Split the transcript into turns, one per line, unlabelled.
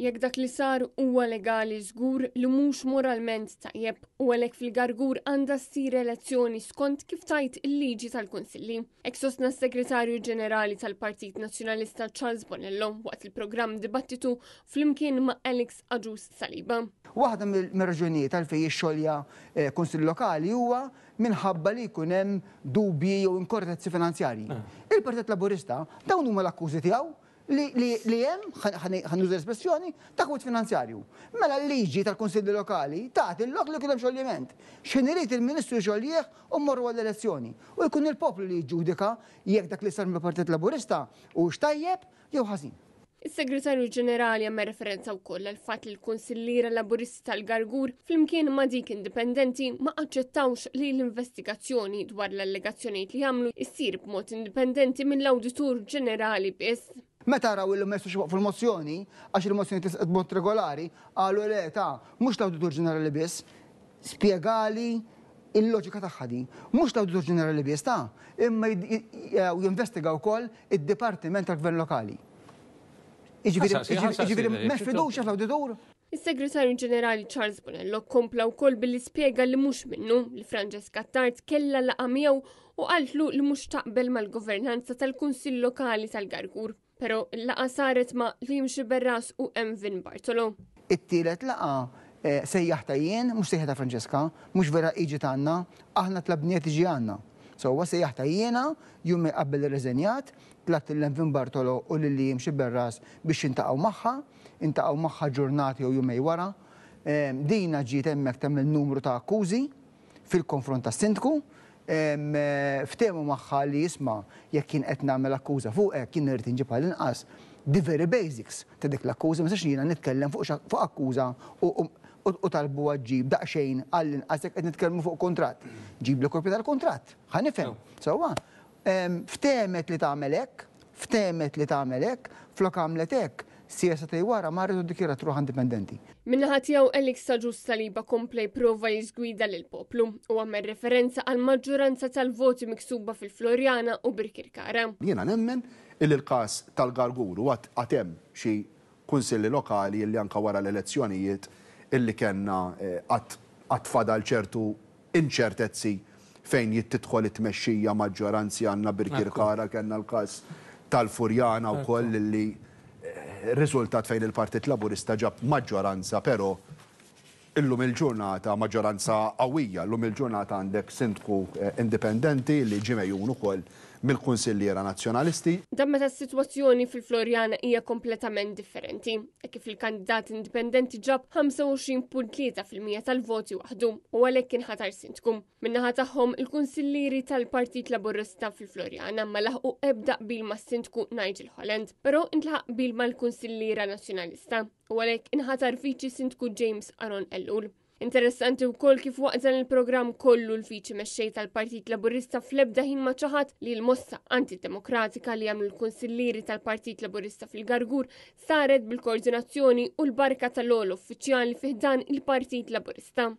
Jekk dak li sar huwa legali żgur li mhux moralment tajjeb u għalhekk fil-Gargur għandha ssir elezzjoni skont kif tgħid il-liġi tal-Kunsilli. Hekk sostna s-Segretarju Ġenerali tal-Partit Nazzjonalista Charles Bonello waqt il-programm Dibattitu flimkien ma' Alex Agius Saliba.
Waħda mir-raġunijiet għalfejn jixxolja Kunsill Lokali huwa minħabba li jkun hemm dubji jew inkorrettezzi finanzjarji. Il-Partit Laburista dawn huma l-akkużi tiegħu li hemm, ħa nuża l-espressjoni, taħwid finanzjarju. Mela l-liġi tal-Kunsilli Lokali tagħti l-lok li jkun hemm xoljiment. X'ħin irid il-Ministru jxoljih u mmorru għall-elezzjoni. U jkun il-poplu li jiġġudika jekk dak li sar mill-Partit Laburista hux tajjeb jew ħażin.
Is-Segretarju Ġenerali għamel referenza wkoll għall fatt li l-Kunsilliera Laburisti tal-Gargur flimkien ma' dik indipendenti ma aċċettawx li l-investigazzjoni dwar l-allegazzjonijiet li għamlu issir b'mod indipendenti mill-Awditur Ġenerali biss.
Meta raw illi ma jistgħux iwaqqfu l-mozzjoni, għax il-mozzjoni tressqet b'mod regolari, qalu le ta' mhux l-Awditur Ġenerali biss, spjegali il-loġika tagħha din. Mhux l-Awditur Ġenerali biss ta' imma jinvestiga wkoll id-Dipartiment tal-Gvern Lokali. Jiġifieri m'hemmx fiduċja fl-Awditur?
Is-Segretarju Ġenerali Charles Bonello kompla wkoll billi spjega li mhux minnu li Francesca Attard kellha laqgħa miegħu u qaltlu li mhux taqbel mal-governanza tal-Kunsill Lokali tal-Gargur. Però l-laqgħa saret ma' Liam Sciberras u Emvin Bartolo.
It-tielet laqgħa sejjaħtha jien, mhux sejħetha Francesca, mhux vera hi ġiet għandna, aħna tlabniha tiġi għandna. Sewwa sejjaħtha jiena jumejn qabel irreżenjat, tlabt lil Emvin Bartolo u lil Liam Sciberras biex jintaqgħu magħha. Intaqgħu magħha ġurnata jew jumej wara. Dina ġiet hemmhekk tagħmel numru ta' akkużi fil-konfront tas-Sindku. Ftehmu magħha li isma' jekk jien qed nagħmel akkuża fuqek jien irrid inġib għall-inqas the very basics ta' dik l-akkuża, ma nistax jiena nitkellem fuq akkuża u talbuha ġġib daqsxejn għall-inqas jekk qed nitkellmu fuq kuntratt. Ġibli kopja tal-kuntratt, ħa nifhem. Sewwa? Ftehmet li tagħmel hekk, ftehmet li tagħmel hekk, flok għamlet hekk, siegħa sagħtejn wara marret u ddikjarat ruħha indipendenti.
Min-naħa tiegħu Alex Agius Saliba kompla jipprova jiżgwida lill-poplu u għamel referenza għall-maġġoranza tal-voti miksuba fil-Floriana u Birkirkara.
Jiena nemmen illi l-każ tal-Gargur u għad għad hemm xi kunsilli lokali illi anke wara l-elezzjonijiet illi kellna għad għad fadal ċertu inċertezzi fejn tidħol it-tmexxija maġġoranzi għandna Birkirkara kellna l-każ tal-Furjana wkoll li riżultat fejn il-Partit Laburista ġab maġġoranza però illum il-ġurnata maġġoranza qawwija, illum il-ġurnata għandek sindku indipendenti li ġie megħjun ukoll mill-kunsilliera Nazzjonalisti.
Dan meta s-sitwazzjoni fil-Floriana hija kompletament differenti, hekk kif il-kandidat indipendenti ġab 25.3% tal-voti waħdu u għalhekk inħatar sindku. Min-naħa tagħhom il-kunsillieri tal-Partit Laburista fil-Floriana ma laħqu ebda qbil mas-sindku Nigel Holland, però intlaħaq qbil mal-kunsilliera Nazzjonalista u għalhekk inħatar viċi sindku James Aaron Ellul. Interessanti wkoll kif waqt dan il-programm kollu l-Viċi Mexxej tal-Partit Laburista fl-ebda ħin ma ċaħad li l-mossa antidemokratika li għamlu l-kunsillieri tal-Partit Laburista fil-Gargur saret bil-koordinazzjoni u l-barka tal-ogħla uffiċjali fi ħdan il-Partit Laburista.